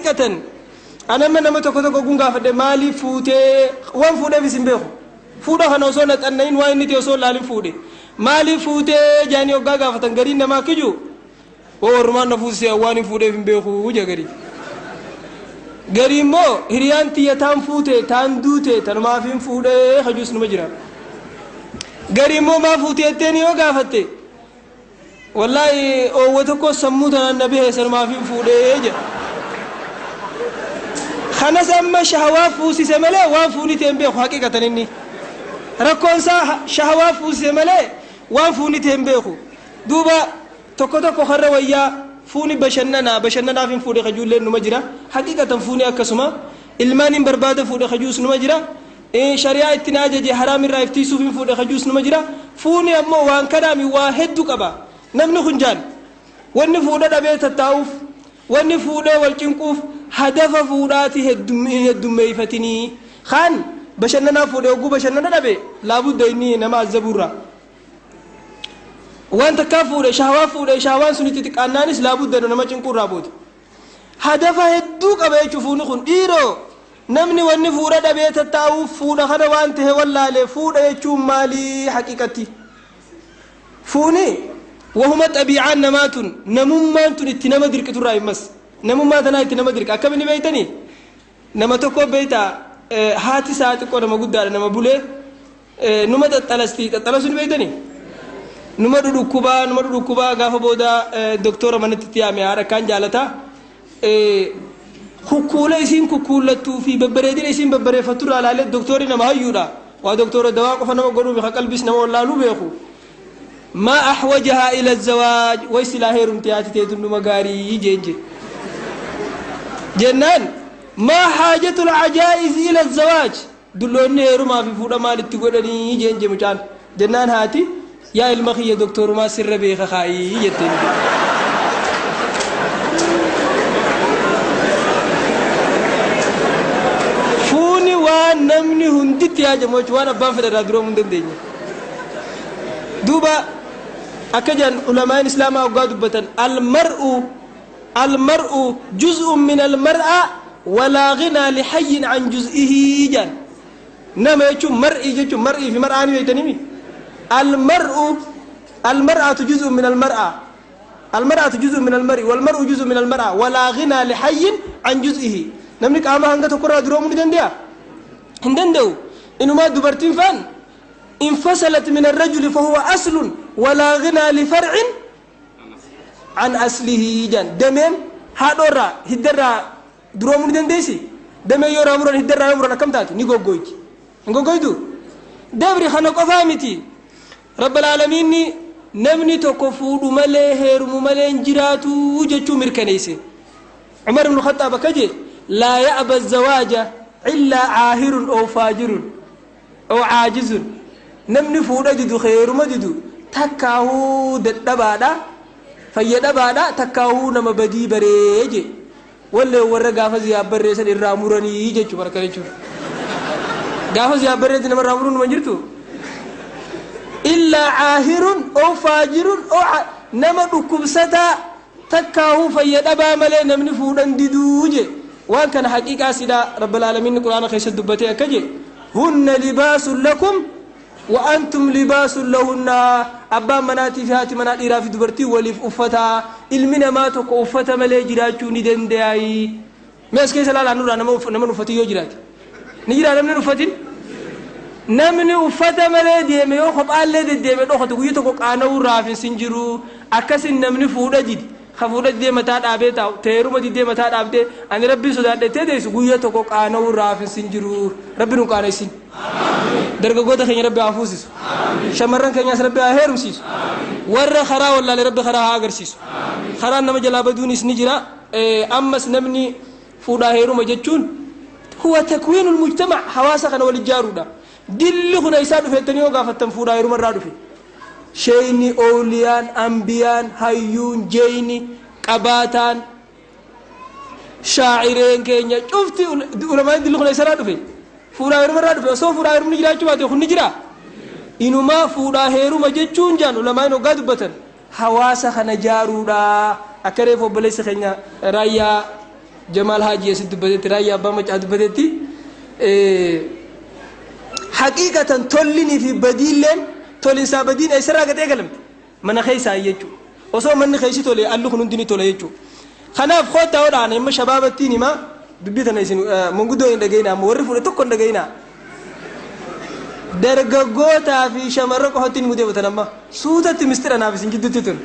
Haqiiqatan anamma nama tokko tokko kun gaafadhe maaliif fuutee waan fuudheef isin beeku fuudha kana osoo naxannayin waan inni ta'e osoo laalin fuudhe maaliif fuutee jaanii hoggaa gaafatan gariin namaa kiju woo warrumaan na fuusise waan hin fuudheef hin beeku je garii garii immoo hiriyaan tiyya taan fuute taan duute tanumaaf hin fuudhee hajuus numa jira garii immoo maa fuute jetteen yoo gaafatte wallaahi oowwa tokko sammuu tanaan na bahe sanumaaf hin fuudhee jedha kanas amma shahawaa fuusise malee waan fuuni ta'e hin beeku haqiiqatan inni rakkoon isaa shahawaa fuusise malee waan fuuni ta'e hin beeku duuba tokko tokko karra wayyaa fuuni bashannanaa bashannanaaf hin fuudhe kajuulleen numa jira haqiiqatan fuuni akkasuma ilmaan hin barbaada fuudhe kajuus numa jira shari'aa ittiin ajaje haraam irraa iftiisuuf hin fuudhe kajuus numa jira fuuni ammoo waan kanaami waa hedduu qaba namni kun jaan wanni fuudha dhabee tattaa'uuf wanni fuudhee wal cinquuf hadafa fuudhaati heddummeeyfatinii kaan bashannanaa fuudhe hogguu bashannana dhabe laabudda inni nama azzabuurraa waan takkaa fuudhe shahawaa fuudhe shahawaan sun itti xiqqaannaanis laabudda nama cinquurraa booda hadafa hedduu qaba jechuu fuuni kun dhiiroo namni wanni fuudha dhabee tattaa'uuf fuudha kana waan tahe wallaale fuudha jechuun maalii haqiiqatti fuuni wahuma xabiicaan namaa tun namummaan tun itti nama dirqiturraa himmas namummaa tanaa itti nama dirqa akkamini beeytanii nama tokko beeyta haati isaa xiqqoo nama guddaadha nama bulee numa xaxxalasti xaxxalasuu ni beeytanii numa dhudhukkubaa gaafa booda doktora manatti itti yaame haadha akkaan jaalataa kukkuula isiin kukkuullattuu fi babbareedina isiin babbareeffattu irraa ilaalee doktorri nama hayyuudha waa doktora dawaa qofa nama godhuu ka qalbiis nama wallaaluu beeku ما أحوجها إلى الزواج ويسلا هيرم تياتي تيتن مغاري جنج جنان ما حاجة العجائز إلى الزواج دلوني هيرما في فودا مال تقولني جنج مجان جنان هاتي يا المخي دكتور ما سر بيخ خاي جتن فوني وان نمني هندت يا جماعة وانا بان فدا درو من دندني دوبا أكجن علماء الإسلام أوقات بتن المرء جزء من المرأة ولا غنى لحي عن جزئه جان نما يجو مرئي يجو مرئي في مرأة يتنمي المرأة جزء من المرأة المرأة جزء من المرء والمرء جزء من المرأة ولا غنى لحي عن جزئه نملك أما هنگا تقرأ درو من دنديا هندندو إنه ما دبرتين فان انفصلت من الرجل فهو أصل ولا غنى لفرع عن أصله جان دمين هادورا هدرا درومون دنديسي دمين يورا مرون هدرا يمرون كم تاتي نيغوغويتي نيغوغويتو دبري خنق فامتي رب العالمين نمني تكفود ملي هيرم ملي جراتو جچو مركنيسي عمر بن الخطاب كجي لا يأبى الزواج إلا عاهر أو فاجر أو عاجز namni fuudha didu heeruma didu takkaahuu dadhabaadha fayyadabaadha takkaahuu nama badii baree je wallee warra gaafa ziyaab barreessan irraa muranii jechuu barka jechuudha gaafa ziyaab barreessan nama irraa muruun numa jirtu illaa caahirun oo faajirun oo nama dhukkubsataa takkaahuu fayyadhabaa malee namni fuudhan diduu je waan kana haqiiqaa sidhaa rabbal aalamiin quraana keessatti dubbatee akka je hunna libaasun lakum وأنتم لباس لهن أبا مناتي في هاتي منا إيرا في دبرتي وليف أفتا إلمنا ما تك أفتا ملي جراتشو ندن داي ما أسكي سلا نور أنا ما نفتي يجرات نجرا نمن نفتين نمن أفتا ملي دي ما يخب الله دي دي ما نأخذ ويتك أنا ورافين سنجرو أكسن نمن فورا جد خفورا دي متى أبيتا تيرو ما دي متى أبيتا أنا ربي سودان تدرس ويتك أنا ورافين سنجرو ربي نكاني سين dargaggoota keenya rabbi haa fuusisu shamarran keenyas rabbi haa heerumsiisu warra karaa wallaale rabbi karaa haa agarsiisu karaan nama jalaa baduunis ni jira ammas namni fuudhaa heeruma jechuun huwa takwiinul mujtamac hawaasa kana wal ijaaruudha dilli kuna isaa dhufeettanii yoo gaafattan fuudhaa heeruma irraa dhufe sheeyni ooliyaan ambiyaan hayyuun jeeyni qabaataan shaacireen keenya cufti ulamaan dilli kuna isaa dhufe fuudhaa heeruma irraa dhufe osoo fuudhaa heerumni jiraachuu baate kun ni jira inumaa fuudhaa heeruma jechuun jaan ulamaan hoggaa dubbatan hawaasa kana jaaruudha akka reefu obboleessa keenya raayyaa Jamaal Haajii asitti dubbatetti, Raayyaa Abbaa Macaa dubbatetti, haqiiqatan tollinii fi badiilleen, tolinsaa badiin eessarraa gad eegalamte? Mana keessaa jechuudha. Osoo manni keessi tole, alli kun hundi ni tola jechuudha. Kanaaf koottaa hodhaan amma shabaabattiin himaa dubbii tana. Isin manguddoo hin dhagayinaa, amma warri fuudhe tokko hin dhagayinaa. Dargaggootaa fi shamarran qofatti hin mudeeffatan, amma suutatti mistira naaf isin gidduutti tun.